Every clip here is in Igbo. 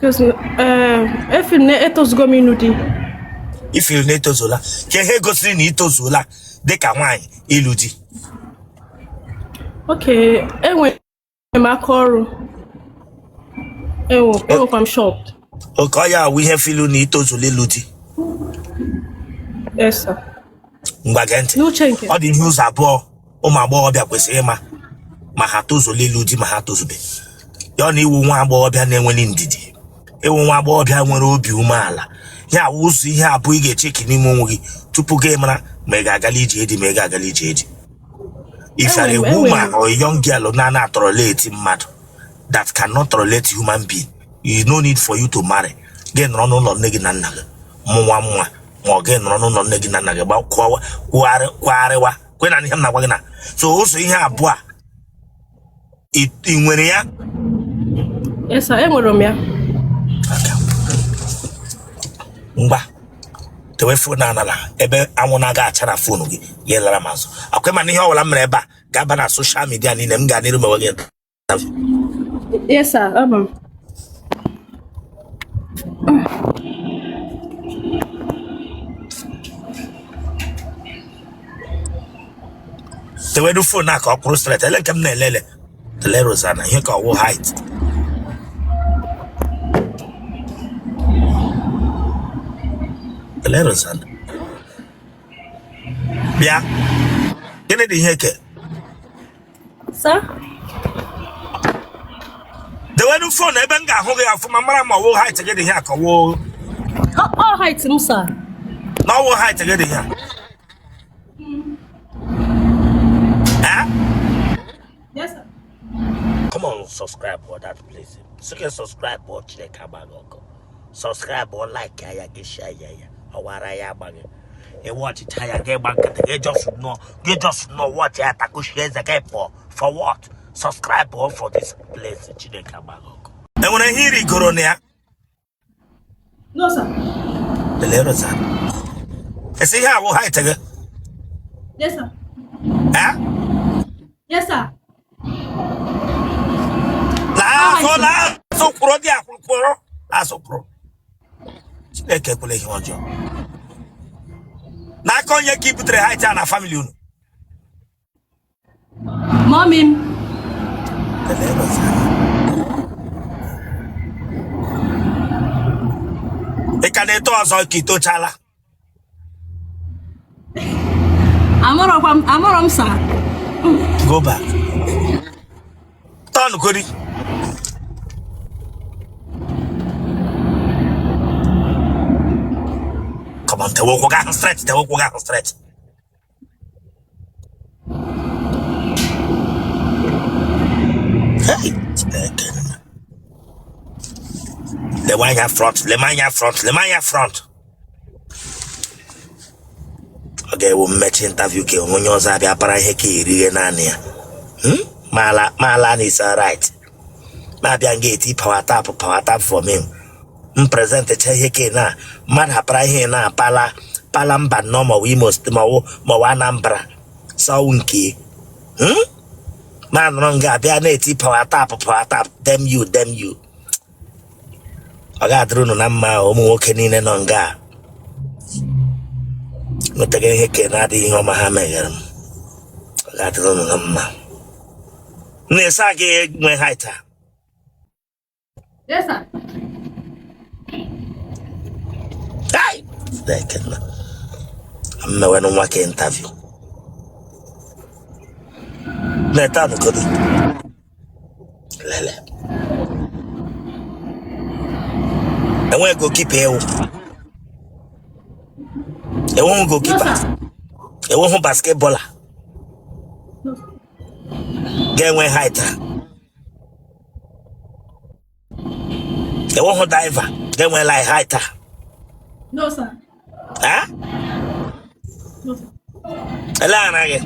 Because efeel na etozugo m ịnụ di. I feel na etozuola. Ka ihe gosiri na itozuola dịka nwaanyị ịlụ di? Okay, enwere m aka ọrụ. Enwekwa m shop. Okay, ọ ya awụ ihe feel na itozuola ịlụ di? Yes, sir. Ngwa, gee ntị. N'uche nke Ọ dị ihe ụzọ abụọ ụmụ agbọghọbịa kwesịrị ịma ma ha tozuola ịlụ di ma ha tozube ya. Ọ na ịwụ nwa agbọghọbịa na-enweghị ndidi, ịwụ nwa agbọghọbịa nwere obi umeala. Ya awụ ụzọ ihe abụọ ị ga-echeki n'ime onwe gị tupu gị mara ma ị ga-agala ije di ma ị ga-agala ije di. If you are a Enwere m woman enwere m or a young girl na tolerate mmadụ, that cannot tolerate human being, you no need for you to marry. Gị nọrọ n'ụlọ nne gị na nna gị mụnwa nwa, ma ọ gị nọrọ n'ụlọ nne gị na nna gị gba kwugharịwa kwe na ihe m na-agwa gị na so ụzọ ihe abụọ a ị nwere ya? Yes, sir, enwere m ya. Okay. Ngwa, tewe phone anala ebe anwụ na-aga acha na phone gị. Ya lara m azụ akwa, mana ihe ọbụla m mere ebe a ga-aba na social media niile. M gaa n'iru mewe gị interview. Yes, sir, ama m. Tewedu phone a ka ọ kwụrụ straight. Ele nke m na-elele tele Rosanna ihe ka ọwụ height. Tele Rosanna, bịa, gịnị dị ihe ke? Sir? Dewenu phone ebe m ga-ahụ gị ọfụma, mara ma ọwụ height gị dị ihe a ka ọwụ Ọ height m, sir. Na ọwụ height gị dị ihe a. Eh? Yes, sir. Come on, subscribe for that place. Sị subscribe ọ Chineke agbaghị ọkụ. Subscribe ọ, like ya, gị share ya, ya ọwara ya agbaghị. Ị watchịcha ya, gị gba nkịtị, gị just nọ, gị just nọ watch ya, takushie eze gị pụọ. For what? Subscribe ọ for this place. Chineke agbaghị ọkụ. Enwere ihe irigoro na ya? No, sir. Lelee Rosanna. Esi ihe awụ height gị? Yes, sir. Eh? Yes, sir. Laa Ọ azụ. height m. Laa azụ, kwụrụ dị akwụrụ, kwụrụ azụ, kwụrụ. Chineke ekwela ihe ọjọọ. N'aka onye ka i butere height a na family unu? Mommy m. Lelee Rosanna. Ị ka na-eto ọzọ ka ị tochala? Amarọkwa m, amarọ m, sir. Go back. Turn gori. Come on, tewe ụkwụ gị ahụ straight, tewe ụkwụ gị ahụ straight. Hey, Chineke nna. Lewe anya front, lewe anya front, lewe anya front. Ọ ga-ewu mmechi interview ka onye ọzọ abịa para ihe ka erighe naanị ya. Mala mala na is alright. Ma abịa nga eti power tap, power tap for me. M presentcha ihe ke na mmadụ apara ihe na-apala pala mba nnọọ, maọbụ Imo State, maọbụ Anambra sọwụ nke. Ma nọrọ nga abịa na-eti power tap, power tap. Damn you, damn you. Ọ ga-adịrị unu na mma. Ụmụ nwoke niile nọ nga nwetaga ihe ke na-adịghị ihe ọma ha meghere m. Ọ ga-adịrị unu na mma. M na-ese aga nwe height a. Yes, sir. Hey! Chineke nna. Mmewenụ nwa ka interview na-ete anụkodo lele. Enweghị goalkeeper ewu, enweghị No, goalkeeper, sir. enweghị basketballer No, sir. ga-enwe height a. Enweghị diver ga-enwe like height a. No, sir. Eh? No, sir. Ele ara gị?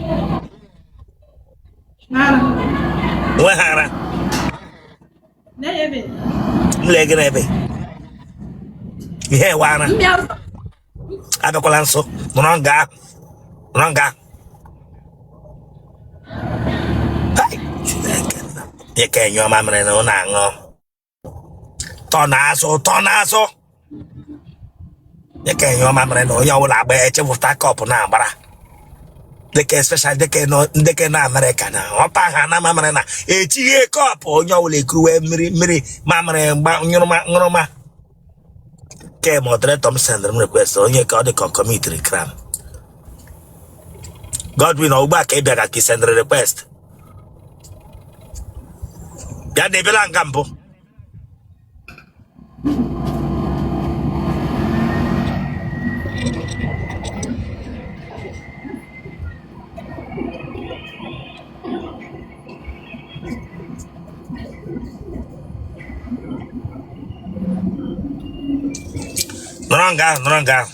Nara. Nwe ha ara? Na-ebe. M lee gị n'ebe ihe ewe ara. Mbịa. Abịakwala nso, nọrọ nga ahụ, nọrọ nga ahụ. Hai, Chineke nna. Ihe ka enyo mamịrị na ụnụ aṅụ. Tọ n'azụ, tọ n'azụ. Dịka enye ọma mere na onye ọbụla agba echepụta cup na-agbara. Dịka especially dịka dịka na Amerịka na ọpa ha na mamịrị na etinye cup onye ọbụla ekuwe mmiri mmiri mamịrị mgba nyụrụma ṅụrụma. Ke moderator m sendịrị m request onye ka ọ dị ka ọ commitiri crime. Godwin ugbu a ka ị bịara ka ị sendịrị request. Bịa na ebela nga mbụ. Nọrọ nga ahụ, nọrọ nga ahụ.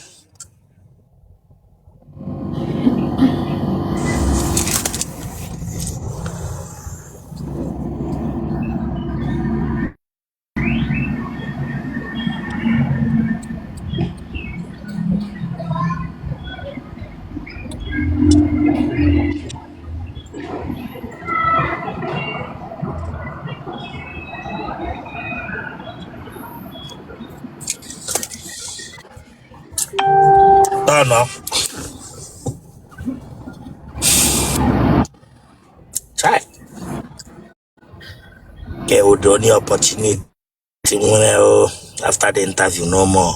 Tọnọ. Chai. Ke would only opportunity nwere o after the interview no more.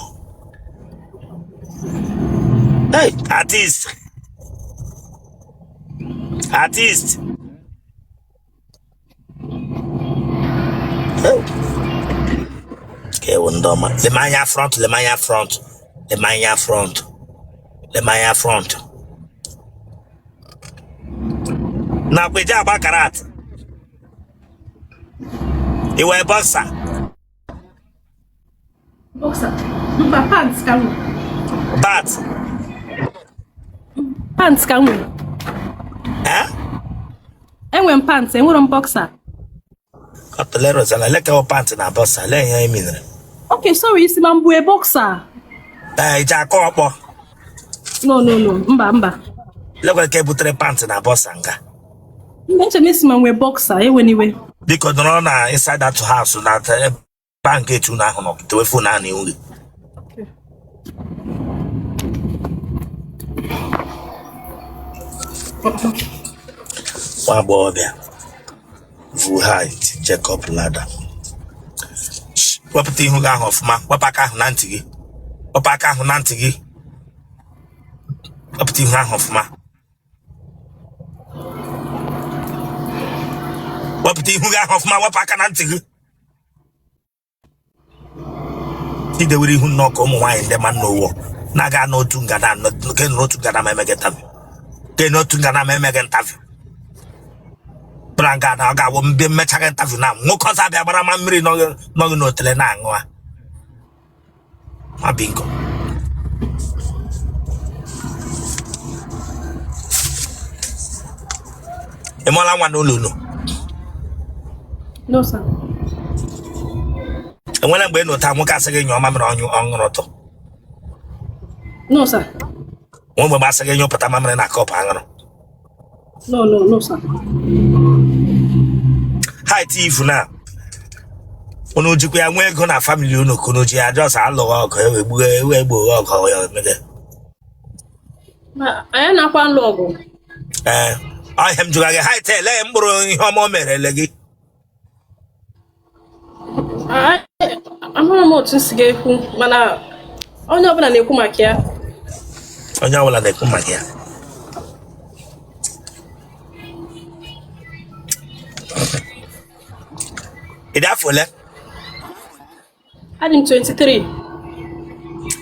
Hey, artist. Artist. Hey. Ke wụ ndị ọma. Lema anya front, lema anya front. Lema anya front. Lema anya front. Nakwa eji agba karate. Ị wee boxer. Boxer. Mba, pants ka m nwe. Bat. Pants ka m nwe. Eh? Enwe m pants, enwerọ m boxer. Ọtụle Rosanna, leke pant na boxer, lee ihe ị minere. Okay, sorry, ị sị ma m bụ boxer. Ee, iji akọ ọkpọ. No, no, no, mba, mba. Lekwa nke butere pant na boxer nga. Mgbe nche m ị sị ma m nwee boxer, ewena iwe. Biko nọrọ na inside that house na bank etu na ahụ nọ tewe phone ahụ n'ihu gị. Nwa agbọghọbịa vu height Jacob ladder. Wepụta ihu gị ahụ ọfụma, wepụ aka ahụ na ntị gị, wepụ aka ahụ na ntị gị, wepụta ihu ahụ ọfụma, wepụta ihu gị ahụ ọfụma, wepụ aka na ntị gị. Idewere ihu nnọọ ka ụmụ nwaanyị ndị ma n'ụwa na-aga n'otu ngada nke n'otu ngada ma emeghị interview nke n'otu ngada ma emeghị interview bụra nga na ọ ga-awụ mbe mmechaghị interview na nwoke ọzọ abịa gbara ma mmiri nọghị n'otele na-aṅụ ha ma bingo. Ị mụọla nwa n'ụlọ unu? No, sir. Enwere mgbe ị nụta nwoke asị gị nyụọ mamịrị ọnyụ ọṅụrụtụ? No, sir. Nwe mgbe asị gị nyụpụta mamịrị na cup aṅụrụ? No, no, no, sir. Height ifu na unu jikwa ya nwee ego na family unu ka unu ji ya just alụghị ọgụ ewe gbuo ewe gboo ọgụ ya emede? Ma anyị na-akwa nlụ ọgụ. Ee, ọ ihe m jụga gị, height ele mkpụrụ ihe ọma o merele gị? Ahụrụ m otu m si ga-ekwu, mana onye ọbụla na-ekwu maka ya. Onye ọbụla na-ekwu maka ya. Ị dị afọ ole? Adị m 23.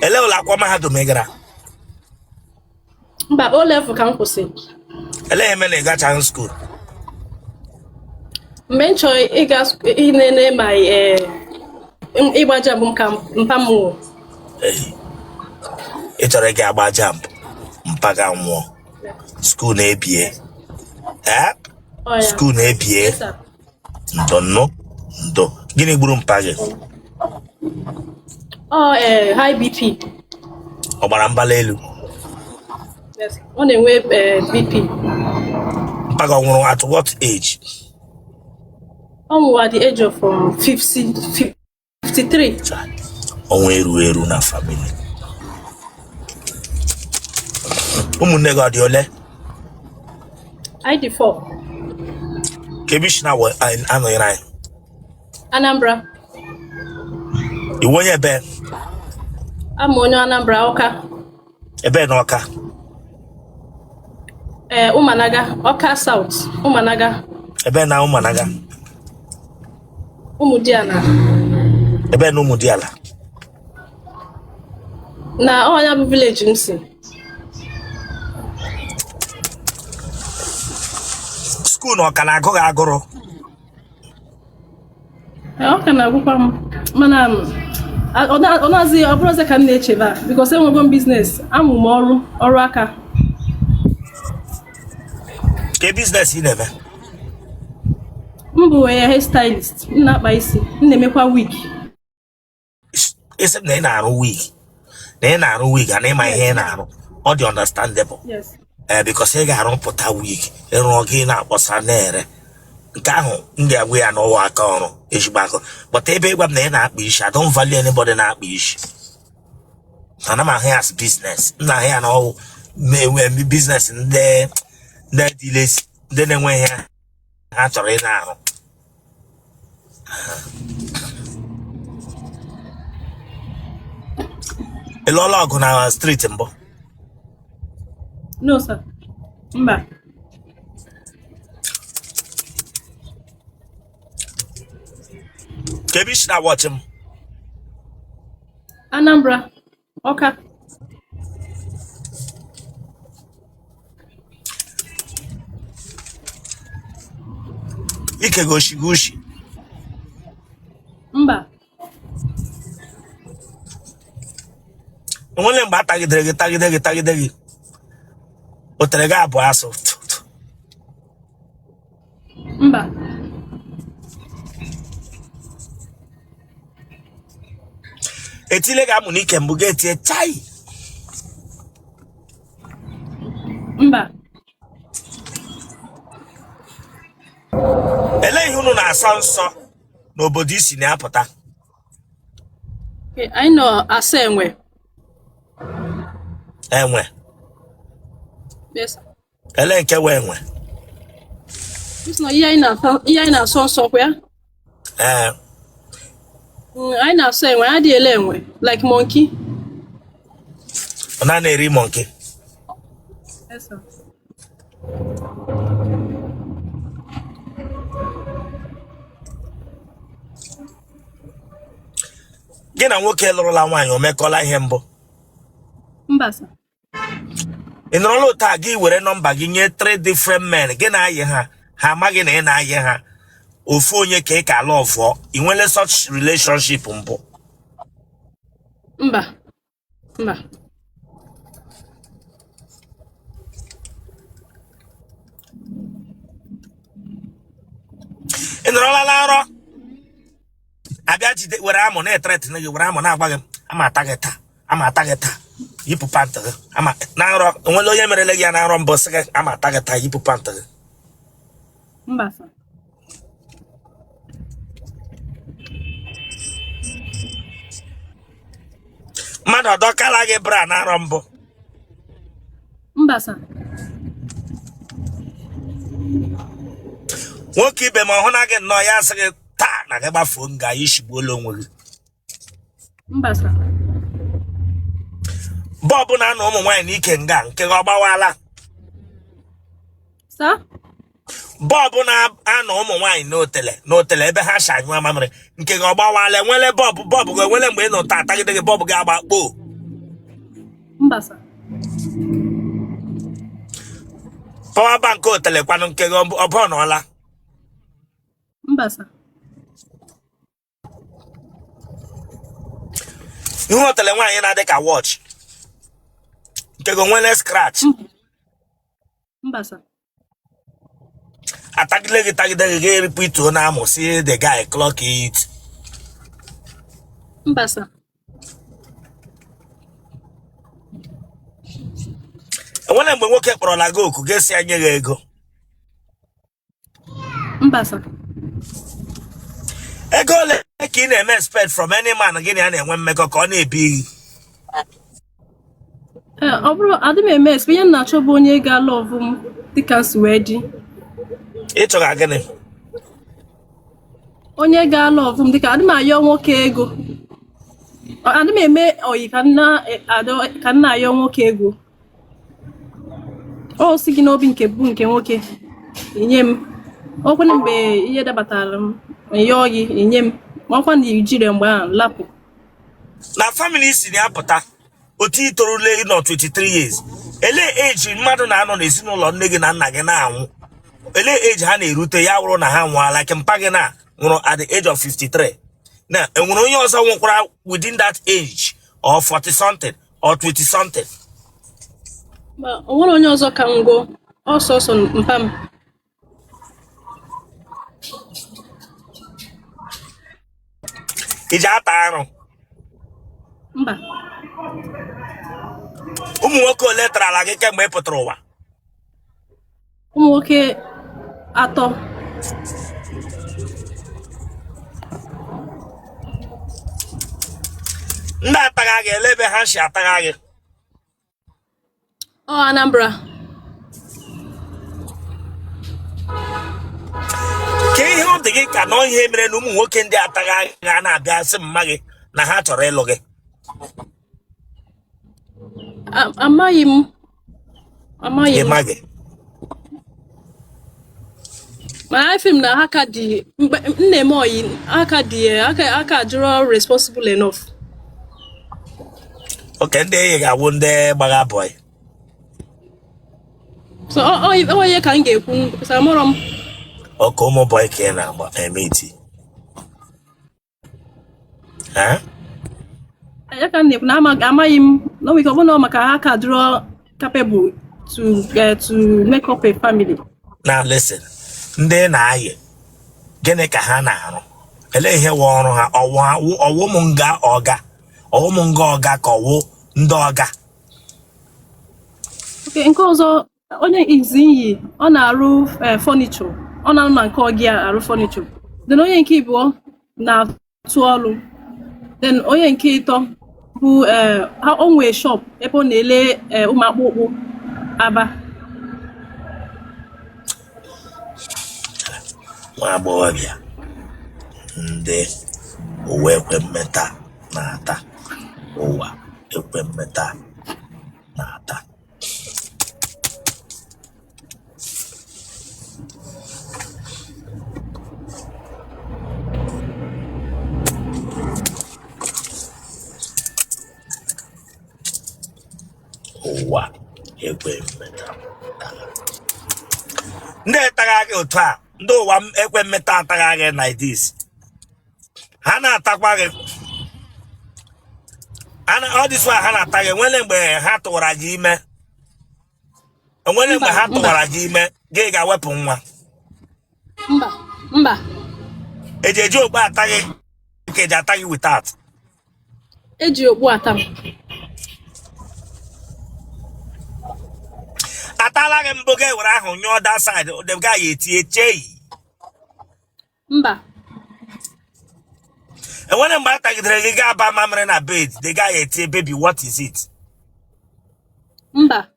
Ele ụlọ akwụkwọ mahadum ị gara? Mba, O level ka m kwụsị. Ele ihe mere na ị gachaghị school? Mgbe m chọrọ ịga inene ma ịgba JAMB m ka mpa m nwụrụ. Ị chọrọ ịga agba JAMB, mpa gị anwụọ, school na-ebie. Ee, school na-ebie. Ndo nnụ ndo. Gịnị gburu mpa gị? Ọ high BP. Ọ gbara mgbali elu? Yes, ọ na-enwe BP. Mpa gị ọ nwụrụ at what age? Ọ nwụrụ at the age of 50, 53. Ọnwụ eru eru na family. Ụmụnne gị ọ dị ole? Anyị dị 4. Ka ebe i si na-anọnyere anyị? Anambra. Ị wụ onye ebe? Abụ m onye Anambra, Ọka. Ebe na Ọka? Ee, Ụmanaga, Ọka South, Ụmanaga. Ebe na Ụmanaga? Ụmụdiala. Ebe na Ụmụdiala? Na ọ ya bụ village m si. School na ọ ka na-agụ gị agụrụ? Ọ ka na-agụkwa m, mana ọ na-azị ọ bụrụzi ka m na-echebe a, because enwego m business, amụ m ọrụ aka. Ke business ị na-eme? M bụ onye hairstylist, m na-akpa isi, m na-emekwa wig. Ị sị m na ị na-arụ wig, na ị na-arụ wig, na ị ma ihe ị na-arụ, ọ dị understandable. Yes. Ee, because ị ga-arụpụta wig, ị rụọ gị na-akpọsa na-ere, nke ahụ m ga-agwa ya n'ụwa aka ọrụ ezigbo akụ. But ebe ị gwa m na ị na-akpa isi, I don't value anybody na-akpa isi. Ana m ahụ ya as business, m na-ahụ ya na ọ wụ business ndị ndị dị lazy, ndị na-enweghị ihe ha chọrọ ị na-arụ. Ị lụọla ọgụ na street mbụ? No, sir. Mba. Ka ebe i si na-watch m? Anambra, Ọka. Ike gị o shi gị ushi? Mba. Enwele mgbe a tagidere gị, tagide gị, tagide gị, otele gị abụọ asụ? Mba. Etile gị amụ n'ike mbụ, gị etie chai? Mba. Elee ihe unu na-asọ nsọ n'obodo i si na-apụta? Anyị na-asọ enwe. Enwe? Yes. Elee nke wụ enwe? Ihe anyị na-asọ nsọ kwa ya? Ee. Anyị na-asọ enwe, anyị adịghị ele enwe, like monkey. Ọ na na-eri monkey? Yes, sir. Gị na nwoke lụrụla nwaanyị o mekọla ihe mbụ? Mba, sir. Ị nọrọla otu a, gị were nọmba gị nye three different men gị na-ayị ha, ha amaghị na ị na-ayị ha, ofu onye ka ị ka lọvụọ. Ị nwele such relationship mbụ? Mba, mba. Ị nọrọla na nrọ abịa jide were amụ na-ethreaten gị, were amụ na-agwa gị, ama ata gị taa, ama ata gị taa, yipụ pant gị? Ama na nrọ, enwela onye merele gị ya na nrọ mbụ, sị gị ama ata gị taa, yipụ pant gị? Mba, sir. Mmadụ ọ dọkala gị bra na nrọ mbụ? Mba, sir. Nwoke ibe ma ọ hụ na gị nnọọ, ya sị gị taa na gị gbafuo nga, ishigbuola onwe gị? Mba, sir. Bulb na-anọ ụmụ nwaanyị n'ike nga, nke gị ọ gbawala? Sir? Bulb na-anọ ụmụ nwaanyị n'otele, n'otele ebe ha si anyụ mamịrị, nke gị ọ gbawala? Enwele bulb, bulb gị enwele mgbe ị nọ taa atagide gị, bulb gị agba kpoo? Mba, sir. Power bank otele kwanụ, nke gị ọ burnụọla? Mba, sir. Ihe otele nwaanyị na-adị ka watch, nke gị nwere scratch? Mba, sir. Atagide gị, tagide gị, ga-eripụ ituo na amụ si the guy clock it? Mba, sir. Enwere mgbe nwoke kpọrọla gị oku, ga-esi ya nye gị ego? Mba, sir. Ego ole Ka ị na-eme expect from any man gị na ya na-enwe mmekọ ka ọ na-ebi gị? Ee, ọ bụrụ adị m eme expect, ihe m na-achọ bụ onye ga-alove m dịka m si wee dị. Ị chọga gịnị? Onye ga-alove m dịka adị m ayọ nwoke ego, adị m eme oyi ka m na-ayọ nwoke ego. O si gị n'obi nke bụ nke nwoke inye m ọkwa mgbe ihe dabatara m nyọọ gị inye m, ma ọkwa na ijire mgbe ahụ lapụ. Na family si na ya pụta otu i torule nọ 23 years, elee age mmadụ na-anọ n'ezinụlọ nne gị na nna gị na-anwụ? Elee age ha na-erute ya wụrụ na ha nwụọla? Like mpa gị na nwụrụ at the age of 53, na enwere onye ọzọ nwụkwara within that age or 40 something or 20 something? Ma o nwere onye ọzọ ka ngwo ọsọsọ mpa m. I ji ata arụ? Mba. Ụmụ nwoke ole tarala gị kemgbe ị pụtara ụwa? Ụmụ nwoke atọ. Ndị atagha gị, ele ebe ha si atagha gị? Ọ Anambra. Ka ihe ọ dị gị ka na ihe mere na ụmụ nwoke ndị atagha gị a na-abịa sị mma gị na ha chọrọ ịlụ gị? Amaghị m, amaghị Ị m. maghị? Mana I feel na ha ka dị mgbe m na-eme oyi, ha ka dị aka adịrọ responsible enough. Okay, ndị enyi ga-awụ ndị gbagha boy. So ọ ihe ka m ga-ekwu because amarọ m. Okay, ụmụ boy ka ị na-agba eme iti. Ya ka m na-ekwu na amaghị m na o nwere ike ọ bụrụ na ọ maka ha ka adịrọ capable to make up a family. Now listen, ndị na-ayị, gịnị ka ha na-arụ? Elee ihe wụ ọrụ ha? Ọwụ ụmụ nga ọga, ọwụ ụmụ nga ọga ka ọwụ ndị ọga? Okay, nke ọzọ, onye izi yi ọ na-arụ furniture, ọ na-arụ na nke ọga ya arụ furniture. Then onye nke ịbụọ na-atụ ọrụ. Then onye nke ịtọ bụ ha o nwee shop ebe ọ na-ele ụmụ akpụkpọ aba. Nwa agbọghọbịa ndị ụwa ekwe mmeta na-ata, ụwa ekwe mmeta na-ata. Ụwa ekwe mmeta. Ndị tagha gị otu a, ndị ụwa ekwe mmeta atagha gị like this, ha na-atakwa gị. All this while ha na-ata gị, enwele mgbe ha tụwara gị ime? Enwele mgbe ha tụwara gị ime gị ga-awepụ nwa? Mba, mba. Eji eji okpu ata gị ka eji ata gị without? Eji okpu ata m. Atala gị mbụ gị were ahụ nyụọ that side, the guy etie chei? Mba. Enwere mgbe a tagidere gị gaa ba mamịrị na bed, the guy etie, "Baby, what is it?" Mba.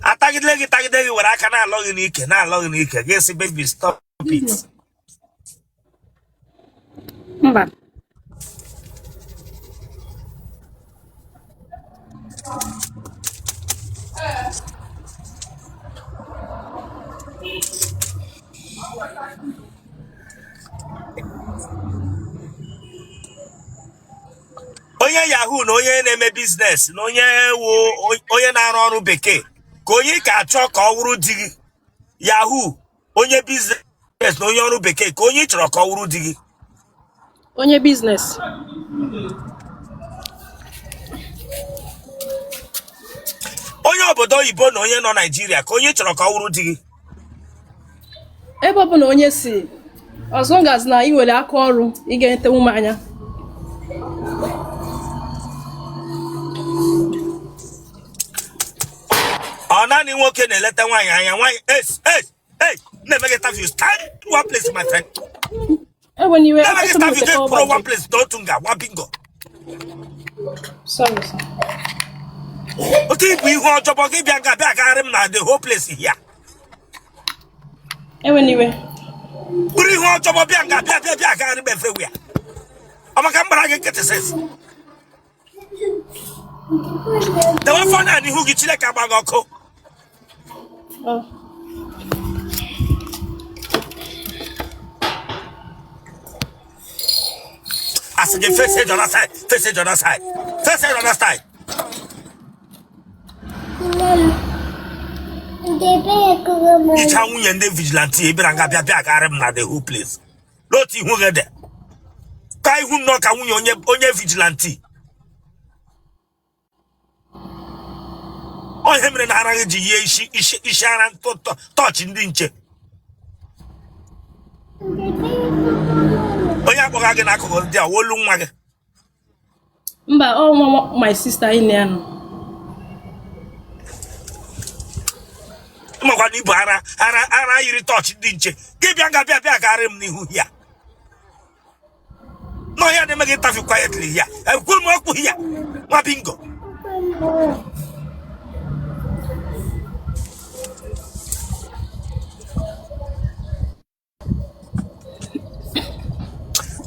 Atagidere gị, tagide gị, were aka na-alọ gị n'ike, na-alọ gị n'ike, gị sị, "Baby, stop it"? Mba. Onye yahoo na onye na-eme business na onye wụ onye na-arụ ọrụ bekee, ka onye ka achọ ka ọ wụrụ di gị? Yahoo, onye business na onye ọrụ bekee, ka onye ị chọrọ ka ọ wụrụ di gị? Onye business. Onye obodo oyibo na onye nọ Naijiria, ka onye ị chọrọ ka ọ wụrụ di gị? Ebe ọ bụla onye si, as long as na ị nwere aka ọrụ ị ga-etenwu m anya. Ọ naanị nwoke na-eleta nwaanyị anya? Nwaanyị es es es Na-eme gị interview, stand one place, my friend. Ewena iwe. Na-eme gị Achọrọ m interview, weta gị power kwụrụ bank. one place n'otu nga nwa bingo. Sorry, sir. Otu ibu ihu ọjọbọ gị bịa nga bịa gagharị m na the whole place here. Ewena iwe. Buru ihu ọjọbọ bịa nga bịa bịa bịa gagharị m everywhere. Ọ maka m gbara gị nkịtị sis. Dewe phone a n'ihu gị, Chineke agba gị ọkụ. Oh. Asị gị face the other side, face the other side, face the other side. Icha nwunye ndị vigilante ị bịara nga bịa bịa agagharị m na the whole place. N'otu ihu gị dị ka ihu nnọọ ka nwunye onye onye vigilante. Ọ ihe mere na ara gị ji yie isi isi isi ara tọọchị ndị nche. Onye akpọga gị n'akụkụ ndị a wolu nwa gị? Mba, ọ nwa my sister anyị na ya nọ. Makwa na ibu ara ara ara yiri tọọchị ndị nche gị bịa nga bịa bịa gagharị m n'ihu ya n'ọhịa na-eme gị interview quietly ya ekwuru m okwu ya nwa bingo.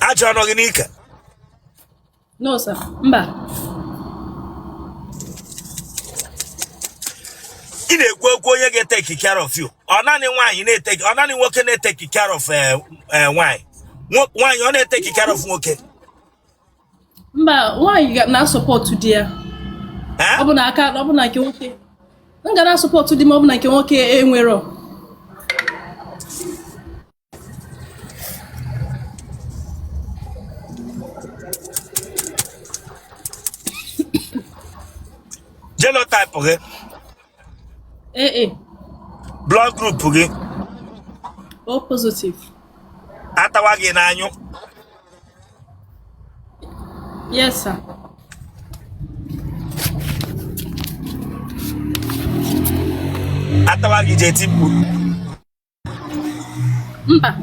Ajị ọ nọ gị n'ike? No, sir. Mba. Ị na-ekwu okwu onye ga-etake care of you. Ọ naanị nwaanyị na-etake, ọ naanị nwoke na-etake care of nwaanyị? Nwaanyị ọ na-etake care of nwoke? Mba, nwaanyị na-asupport di ya. Eh? Ọ bụ na aka ọ bụ na nke nwoke m ga na-asupport di m, ọ bụ na nke nwoke enwerọ. Genotype gị? AA. Blood group gị? O positive. Atawa gị n'anyụ? Yes, sir. Atawa gị, je eti mkpu? Mba.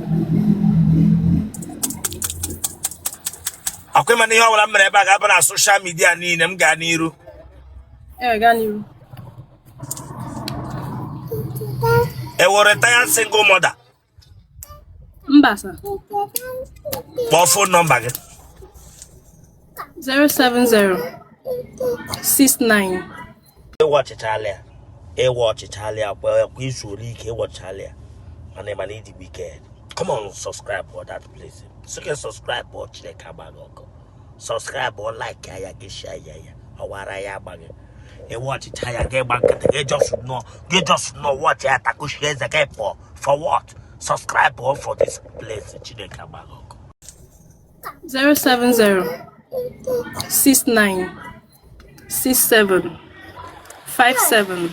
Ọkwa ịma na ihe ọbụla m mere ebe a ga-aba na social media niile. M gaa n'iru? Ee, gaa n'iru. Ị wụ retired single mother? Mba, sir. Kpọọ phone number gị. 070 69 Ịwatchichala ya, ịwatchichala ya kwa kwa izu ole ike ịwatchichala ya, mana ịma na ịdị wicked. Come on, subscribe for that place. Sị gị subscribe ọ, Chineke agba gị ọkụ. Subscribe ọ, like ya, gị share ya, ya ọwara ya agba gị. Ịwatchicha ya, gị gba nkịtị, gị just nọ, gị just nọ watch ya, takushi eze gị pụọ. For what? Subscribe ọ for this place. Chineke agba gị ọkụ. 070 69 67 57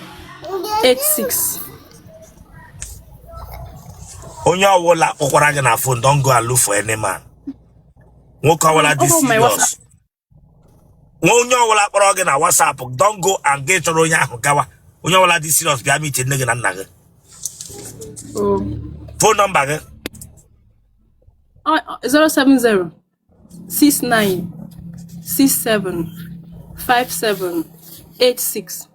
86. Onye ọbụla kpọkwara gị na phone, don't go and look for any man. Nwoke ọbụla dị Ọ bụ my serious. WhatsApp. Nwa onye ọbụla kpọrọ gị na WhatsApp, don't go and gị chọrọ onye ahụ gawa. Onye ọbụla dị serious bịa meet nne gị na nna gị. Oh. Phone number gị? Oh, 070 69 67 57 86.